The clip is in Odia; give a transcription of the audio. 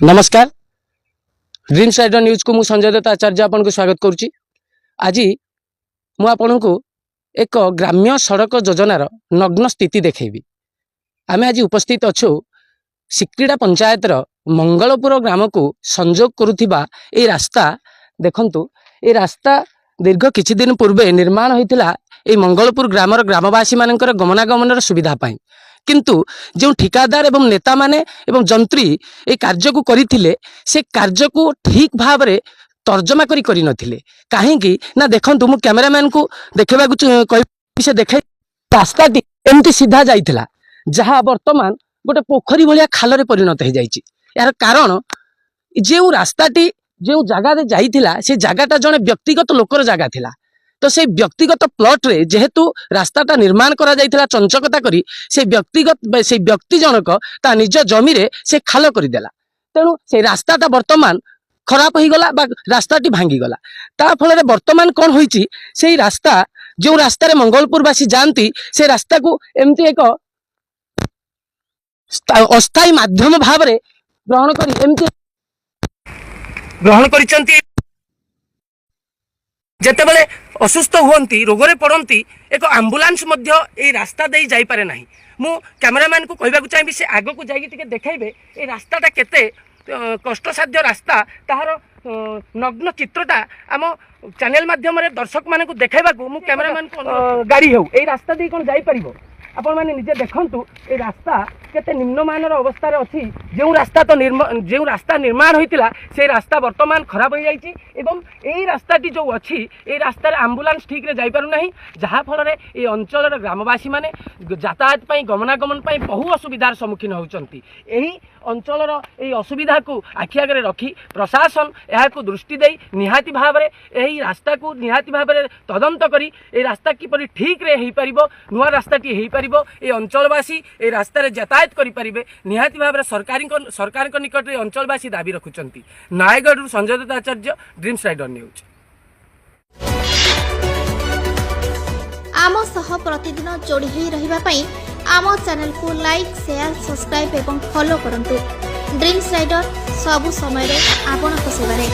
ନମସ୍କାର, ଡ୍ରିମ୍ସ ରାଇଡର ନ୍ୟୁଜ୍କୁ ମୁଁ ସଞ୍ଜୟ ଦତ୍ତ ଆଚାର୍ଯ୍ୟ ଆପଣଙ୍କୁ ସ୍ୱାଗତ କରୁଛି। ଆଜି ମୁଁ ଆପଣଙ୍କୁ ଏକ ଗ୍ରାମ୍ୟ ସଡ଼କ ଯୋଜନାର ନଗ୍ନ ସ୍ଥିତି ଦେଖେଇବି। ଆମେ ଆଜି ଉପସ୍ଥିତ ଅଛୁ ସିକ୍ରିଡା ପଞ୍ଚାୟତର ମଙ୍ଗଳପୁର ଗ୍ରାମକୁ ସଂଯୋଗ କରୁଥିବା ଏଇ ରାସ୍ତା। ଦେଖନ୍ତୁ, ଏ ରାସ୍ତା ଦୀର୍ଘ କିଛି ଦିନ ପୂର୍ବେ ନିର୍ମାଣ ହୋଇଥିଲା ଏଇ ମଙ୍ଗଳପୁର ଗ୍ରାମର ଗ୍ରାମବାସୀମାନଙ୍କର ଗମନାଗମନର ସୁବିଧା ପାଇଁ। କିନ୍ତୁ ଯେଉଁ ଠିକାଦାର ଏବଂ ନେତାମାନେ ଏବଂ ଯନ୍ତ୍ରୀ ଏଇ କାର୍ଯ୍ୟକୁ କରିଥିଲେ, ସେ କାର୍ଯ୍ୟକୁ ଠିକ୍ ଭାବରେ ତର୍ଜମା କରି କରିନଥିଲେ। କାହିଁକି ନା ଦେଖନ୍ତୁ, ମୁଁ କ୍ୟାମେରାମ୍ୟାନକୁ ଦେଖେଇବାକୁ କହିବି, ସେ ଦେଖାଇ ରାସ୍ତାଟି ଏମିତି ସିଧା ଯାଇଥିଲା, ଯାହା ବର୍ତ୍ତମାନ ଗୋଟେ ପୋଖରୀ ଭଳିଆ ଖାଲରେ ପରିଣତ ହେଇଯାଇଛି। ଏହାର କାରଣ, ଯେଉଁ ରାସ୍ତାଟି ଯେଉଁ ଜାଗାରେ ଯାଇଥିଲା, ସେ ଜାଗାଟା ଜଣେ ବ୍ୟକ୍ତିଗତ ଲୋକର ଜାଗା ଥିଲା। ତ ସେଇ ବ୍ୟକ୍ତିଗତ ପ୍ଲଟରେ ଯେହେତୁ ରାସ୍ତାଟା ନିର୍ମାଣ କରାଯାଇଥିଲା ଚଞ୍ଚକତା କରି, ସେ ବ୍ୟକ୍ତିଗତ ସେଇ ବ୍ୟକ୍ତି ଜଣକ ତା ନିଜ ଜମିରେ ସେ ଖାଲ କରିଦେଲା। ତେଣୁ ସେଇ ରାସ୍ତାଟା ବର୍ତ୍ତମାନ ଖରାପ ହେଇଗଲା ବା ରାସ୍ତାଟି ଭାଙ୍ଗିଗଲା। ତା ଫଳରେ ବର୍ତ୍ତମାନ କ'ଣ ହୋଇଛି, ସେଇ ରାସ୍ତା, ଯେଉଁ ରାସ୍ତାରେ ମଙ୍ଗଳପୁରବାସୀ ଯାଆନ୍ତି, ସେ ରାସ୍ତାକୁ ଏମିତି ଏକ ଅସ୍ଥାୟୀ ମାଧ୍ୟମ ଭାବରେ ଗ୍ରହଣ କରି ଏମିତି ଗ୍ରହଣ କରିଛନ୍ତି। ଯେତେବେଳେ ଅସୁସ୍ଥ ହୁଅନ୍ତି, ରୋଗରେ ପଡ଼ନ୍ତି, ଏକ ଆମ୍ବୁଲାନ୍ସ ମଧ୍ୟ ଏଇ ରାସ୍ତା ଦେଇ ଯାଇପାରେ ନାହିଁ। ମୁଁ କ୍ୟାମେରାମ୍ୟାନକୁ କହିବାକୁ ଚାହିଁବି, ସେ ଆଗକୁ ଯାଇକି ଟିକେ ଦେଖାଇବେ ଏଇ ରାସ୍ତାଟା କେତେ କଷ୍ଟସାଧ୍ୟ ରାସ୍ତା। ତାହାର ନଗ୍ନ ଚିତ୍ରଟା ଆମ ଚ୍ୟାନେଲ ମାଧ୍ୟମରେ ଦର୍ଶକମାନଙ୍କୁ ଦେଖାଇବାକୁ ମୁଁ କ୍ୟାମେରାମ୍ୟାନକୁ, ଗାଡ଼ି ହେଉ, ଏଇ ରାସ୍ତା ଦେଇ କ'ଣ ଯାଇପାରିବ? ଆପଣମାନେ ନିଜେ ଦେଖନ୍ତୁ, ଏଇ ରାସ୍ତା କେତେ ନିମ୍ନମାନର ଅବସ୍ଥାରେ ଅଛି। ଯେଉଁ ରାସ୍ତା ନିର୍ମାଣ ହୋଇଥିଲା, ସେଇ ରାସ୍ତା ବର୍ତ୍ତମାନ ଖରାପ ହୋଇଯାଇଛି ଏବଂ ଏଇ ରାସ୍ତାଟି ଯେଉଁ ଅଛି, ଏଇ ରାସ୍ତାରେ ଆମ୍ବୁଲାନ୍ସ ଠିକ୍ରେ ଯାଇପାରୁନାହିଁ, ଯାହାଫଳରେ ଏଇ ଅଞ୍ଚଳର ଗ୍ରାମବାସୀମାନେ ଯାତାୟାତ ପାଇଁ, ଗମନାଗମନ ପାଇଁ ବହୁ ଅସୁବିଧାର ସମ୍ମୁଖୀନ ହେଉଛନ୍ତି। ଏହି ଅଞ୍ଚଳର ଏହି ଅସୁବିଧାକୁ ଆଖି ଆଗରେ ରଖି ପ୍ରଶାସନ ଏହାକୁ ଦୃଷ୍ଟି ଦେଇ ନିହାତି ଭାବରେ ଏହି ରାସ୍ତାକୁ ନିହାତି ଭାବରେ ତଦନ୍ତ କରି ଏହି ରାସ୍ତା କିପରି ଠିକ୍ରେ ହେଇପାରିବ, ନୂଆ ରାସ୍ତାଟି ହେଇପାରିବ, এই ଅଞ୍ଚଳବାସୀ এই ରାସ୍ତାରେ ଯାତାୟାତ କରିପାରିବେ, ନିହାତି ଭାବରେ ସରକାରଙ୍କ ନିକଟରେ ଏ ଅଞ୍ଚଳବାସୀ ଦାବି ରଖୁଛନ୍ତି। ନୟାଗଡ଼ରୁ ସଞ୍ଜୟ ଦତ୍ତ ଆଚାର୍ଯ୍ୟ, ଡ୍ରିମ୍ସ ରାଇଡର ନ୍ୟୁଜ୍। ଆମ ସହ ପ୍ରତିଦିନ ଯୋଡ଼ି ହୋଇ ରହିବା ପାଇଁ ଆମ ଚ୍ୟାନେଲକୁ ଲାଇକ୍, ସେୟାର, ସବସ୍କ୍ରାଇବ୍ ଏବଂ ଫଲୋ କରନ୍ତୁ। ଡ୍ରିମ୍ସ ରାଇଡର, ସବୁ ସମୟରେ ଆପଣଙ୍କ ସେବାରେ।